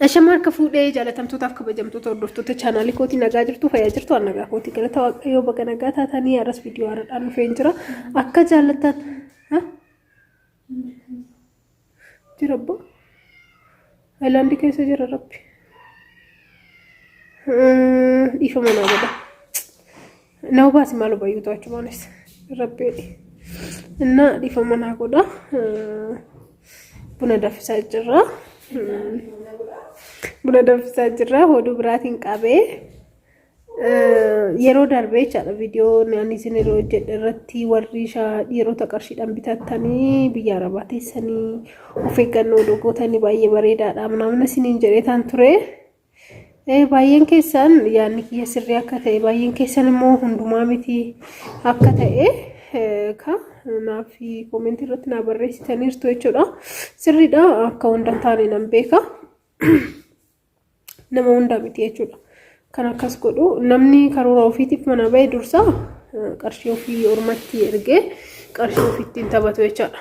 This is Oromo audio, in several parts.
Ashama harka fuudhee jaalatamtootaaf kabajamtoota hordoftoota chaanaalii kootii, nagaa jirtu, fayyaa jirtu? An nagaa kootii, galata Waaqayyoo. Baga nagaa taatanii. Har'as viidiyoo haaraadhaan dhufeen jira. Akka jaallattan jira abbaa Haayilaandii keessa jira. Rabbi dhiifama naa godha. Na hubaasi maal hubayyuu to'achumaanis rabbi innaa dhiifama naa godha. Buna danfisaa jirra. Buna danfisaa jirra. Hoduu biraatiin qabee yeroo darbee jechaadha, viidiyoo ani isin irra hojjedhe irratti warri dhiirota qarshiidhaan bitattanii biyya arabaa teessanii of eeggannoo odoo gootanii baay'ee bareedaadha namni isiniin jedhee taan ture. Baay'een keessan yaadni kiyya sirrii akka ta'e, baay'een keessan immoo hundumaa miti akka ta'e ka naaf koomentii irratti naa barreessitaniirtu jechuudha. Sirriidha, akka hunda hin taane nan beeka. Nama hunda miti jechuudha. Kan akkas godhu namni karoora ofiitiif mana ba'e dursa qarshii ofii ormatti ergee qarshii ofiitti hin taphatu jechaadha.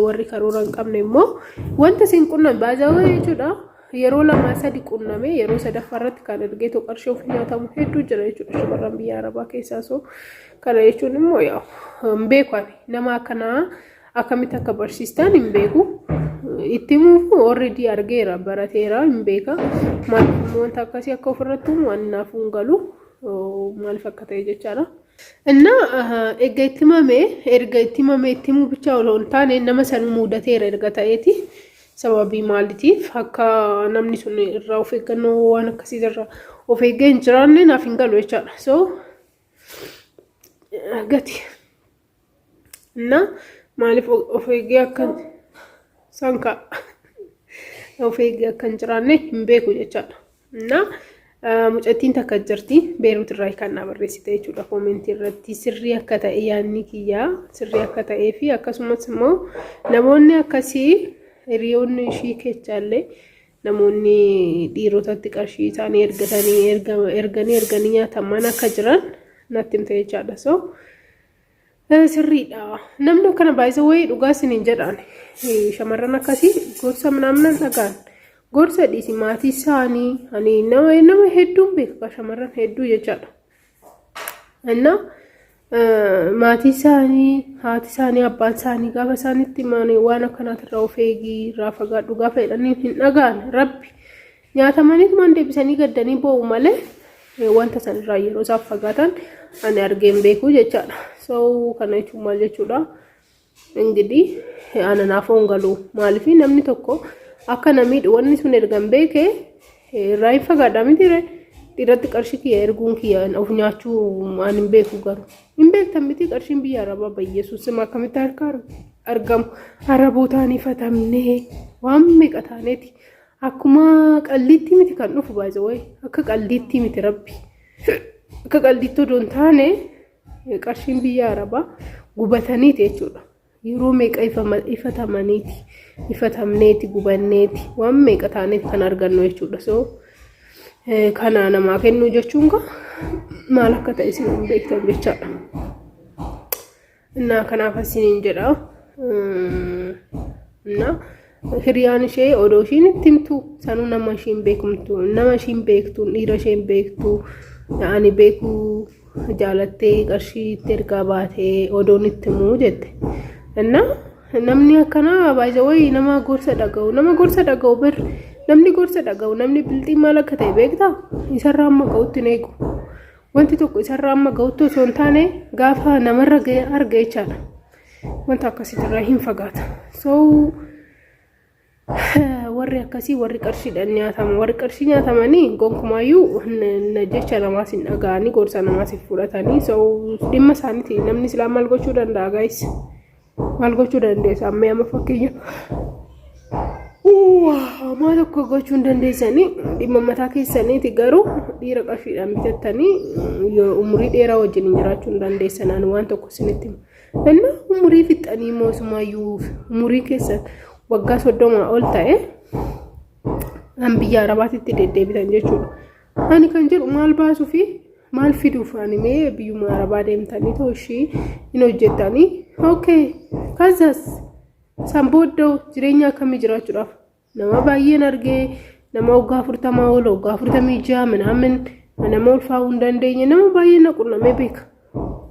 Warri karoora hin qabne immoo wanta isin qunname baazawee jechuudha. Yeroo lamaa sadi qunname, yeroo sadaffaa irratti kan ergeetoo qarshii ofii nyaatamu hedduu jira jechuudha shamarran biyya arabaa keessaa. So kana jechuun immoo yaa hin beeku, ani nama akkanaa akkamitti akka barsiistan hin beeku. Itti himuuf already argeera, barateera, hin beeka. Maaliif immoo wanta akkasii akka ofirratti uumu ani naaf hin galu, maaliif akka ta'e jechaadha. Innaa erga itti himame, erga itti himame, itti himuu bichaa osoo hin taane nama san mudateera erga ta'eeti, sababii maaliitiif akka namni sun irraa of eeggannoo waan akkasii irraa of eeggee hin jiraanne naaf hin galu jechaadha. So gati. Innaa maaliif of eeggee akka sanka of eeggee akka hin jiraanne hin beeku jechaadha. Innaa mucattiin takka jirti, Beerut irraa kan na barreessite jechuudha, koomentii irratti sirrii akka ta'e, yaadni kiyyaa sirrii akka ta'ee fi akkasumas immoo namoonni akkasii hiriyoonni ishii keessaallee namoonni dhiirotatti qarshii isaanii ergatanii erganii erganii nyaataman akka jiran natti himte jechaadha. So sirriidha. Namni akkana baay'isa wayii dhugaa isiniin jedhaan, shamarran akkasii gorsa ምናምን dhagaan, gorsa dhiisi, maatii isaanii ani nama hedduun beeka, shamarran hedduu jechaadha. Innaa maatii isaanii, haati isaanii, abbaan isaanii gaafa isaanitti himanii waan akkanaatirraa of eegii, irraa fagaadhu gaafa jedhanii hin dhagaan, rabbi nyaatamaniitumaan deebisanii gaddanii boo'u malee wanta sanirraa yeroo isaan fagaatan ani argeen beeku jechaadha. So kana jechuun maal jechuudha? እንግዲህ ana naaf hin galu. Maaliif namni tokko akka na miidhu wanni sun ergan beeke irraa hin fagaadha miti ree? Dhiiratti qarshii kiyya erguun kiyya of nyaachuu waan hin beeku garuu. Hin beektan miti, qarshiin biyya arabaa bayyeessuus sima akkamitti harka argamu? Arabootaan ifatamnee waan meeqa taaneeti. Akkuma qalliitti miti kan dhufu, baay'ee wayi akka qalliitti miti, rabbi. Akka qalliitti odoo hin taane qarshiin biyya arabaa gubataniiti jechuudha. Yeroo meeqa ifatamaniiti, ifatamneeti, gubanneeti, waan meeqa taaneeti kan argannu jechuudha. So kana namaa kennuu jechuun kaa maal akka ta'e isin hin beektan jechaadha. Innaa kanaaf isiniin jedha. Innaa hiriyaan ishee odoo ishiin itti himtu sanuu nama ishiin beekumtu, nama ishiin beektu, dhiira isheen beektu, ani beekuu jaalattee qarshii itti ergaa baatee odoon itti himuu jette. Innaa namni akkanaa baay'ee wayii nama gorsa dhaga'u, nama gorsa dhaga'u bir, namni gorsa dhaga'u, namni bilxii maal akka ta'e beektaa? Isarraa amma ga'utti hin eegu. Wanti tokko isarraa amma ga'utti osoo hin taane gaafa namarra ga'e arga jechaadha. Wanta akkasiitirraa hin fagaata. So warri akkasii, warri qarshiidhaan nyaatamu, warri qarshii nyaatamanii gonkumaayyuu jecha namaas hin dhaga'anii, gorsa namaas hin fudhatanii. So dhimma isaaniiti. Namni silaa maal gochuu danda'a, guys? Maal gochuu dandeessa? Amma amma fakkeenya maal tokko gochuu hin dandeessanii, dhimma mataa keessaniiti. Garuu dhiira qarshiidhaan bitattanii umurii dheeraa wajjin hin jiraachuu hin dandeessan. Ani waan tokko isinitti hima. Inna umurii fixxanii mootumaayyuu umurii keessan waggaa 30 ol ta'e an biyya arabaatitti deddeebitan jechuudha. Ani kan jedhu maal baasuu fi maal fiduuf ani mee biyyuma arabaa deemtanii ta'u ishii hin hojjettanii? Okay, kazas san booddoo jireenya akkamii jiraachuudhaaf? Nama baay'een argee Nama waggaa 40 ol, waggaa 46 minaamin, nama ulfaa'uu hin dandeenye, nama baay'ee na qunnamee beeka.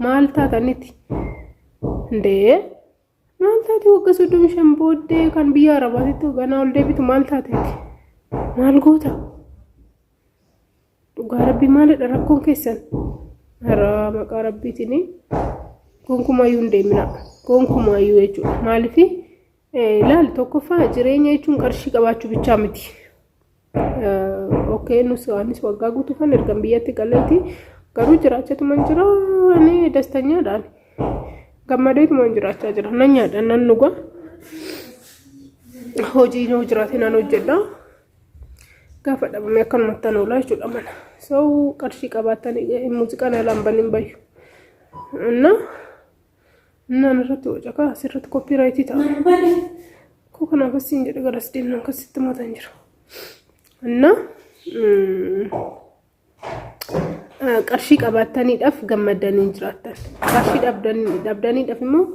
Maal taatanitti? Indee maal taate waggaa 35 booddee kan biyya Arabaatitti ganaa ol deebitu maal taateeti? Maal goota? Dhugaa rabbii maalidha rakkoon keessan? Haraa maqaa rabbiitiin gonkumaayyuu hin deemina. Gonkumaayyuu jechuudha. Maaliif ilaali, tokkoffaa jireenya jechuun qarshii qabaachuu bichaa miti. Okay, nus anis waggaa guutuu kan ergan biyyatti galeeti garuu jiraachatuman jira, ani dastanyaadhaan gammadeetuman jiraachaa jira. Nan nyaadha, nan dhuga. Hojii yoo jiraate nan hojjedha. Gaafa dhabame akkanumatti tan oolaa jechuudha mana. So qarshii qabaattan muuziqaan alaan banin bayyu. Inna innaan irratti wacakaa asirratti copyright ta'a. Koo kanaaf asiin jedhe garas deemnaan akkasitti mataan jira. Inna qarshii qabaattaniidhaaf gammaddanii jiraattan. Qarshii dhabdaniidhaaf immoo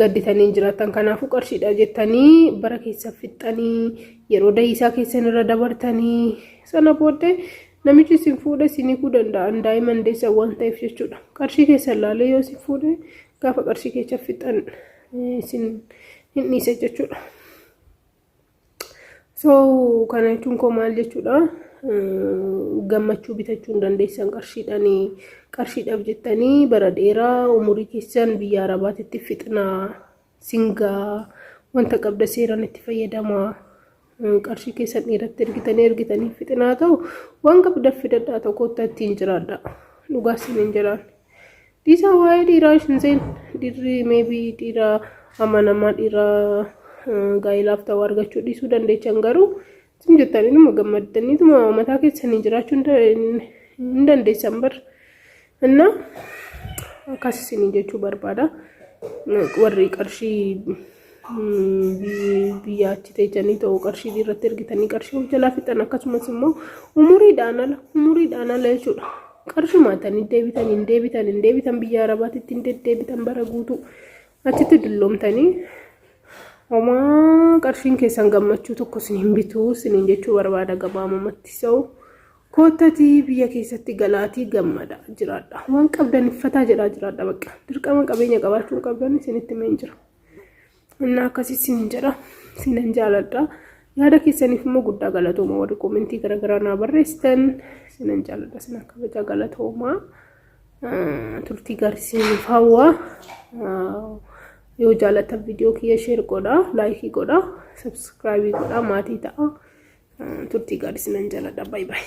gadditanii jiraattan. Kanaafuu qarshiidha jettanii bara keessa fixxanii yeroo da'iisaa keessan irra dabartanii sana booddee namichi isin fuudhe isin hiikuu danda'a. Daa'ima deessan waan ta'eef jechuudha. Qarshii keessan laalee yoo isin fuudhe gaafa qarshii keessa fixxan isin hin dhiise jechuudha. So kana jechuun koo maal jechuudha? Gammachuu bitachuu hin dandeessan qarshiidhaan. Qarshiidhaaf jettanii bara dheeraa umurii keessan biyya Arabaatitti fixnaa singaa. Wanta qabda seeraan itti fayyadamaa. Qarshii keessan dhiiratti ergitanii ergitanii fixinaa ta'u, waan qabda fidadhaa, tokkotti ittiin jiraadha. Dhugaa isiniin jedhaan. Dhiisaa waa'ee dhiiraa isin seen dhiirri maybe dhiira amanamaa, dhiira gaa'ilaaf ta'u argachuu dhiisuu dandeechan, garuu isin jettaniinuma gammaddaniituma mataa keessanii jiraachuu hin dandeessan bar. Inna akkas isinii jechuu barbaada. Warri qarshii biyya achi teechanii ta'u qarshii dhiirratti ergitanii qarshii of jalaa fixan, akkasumas immoo umuriidhaan ala jechuudha. Qarshii maatanii deebitan hin deebitan hin deebitan, biyya Arabaatitti hin deddeebitan, bara guutuu achitti dulloomtanii homaa qarshiin keessan gammachuu tokko isin hin bituu isiniin jechuu barbaada gabaabumatti. So koottatii biyya keessatti galaatii gammada jiraadha. Waan qabdan uffataa jedhaa jiraadha bakka. Dirqama qabeenya qabaachuu hin qabdan isinitti himeen jira. Innaa akkasii isiniin jedha. Isinan jaaladha. Yaada keessaniif immoo guddaa galatooma, warri comment garaagaraa naa barreessitan. Isinan jaaladha, isinan kabaja, galatooma. Turtii gaarii isiniif hawwa. Yoo jaalatan viidiyoo kiyya share godhaa, like godhaa, subscribe godhaa, maatii ta'a. Turtii gaarii, isinan jaaladha. Bye bye.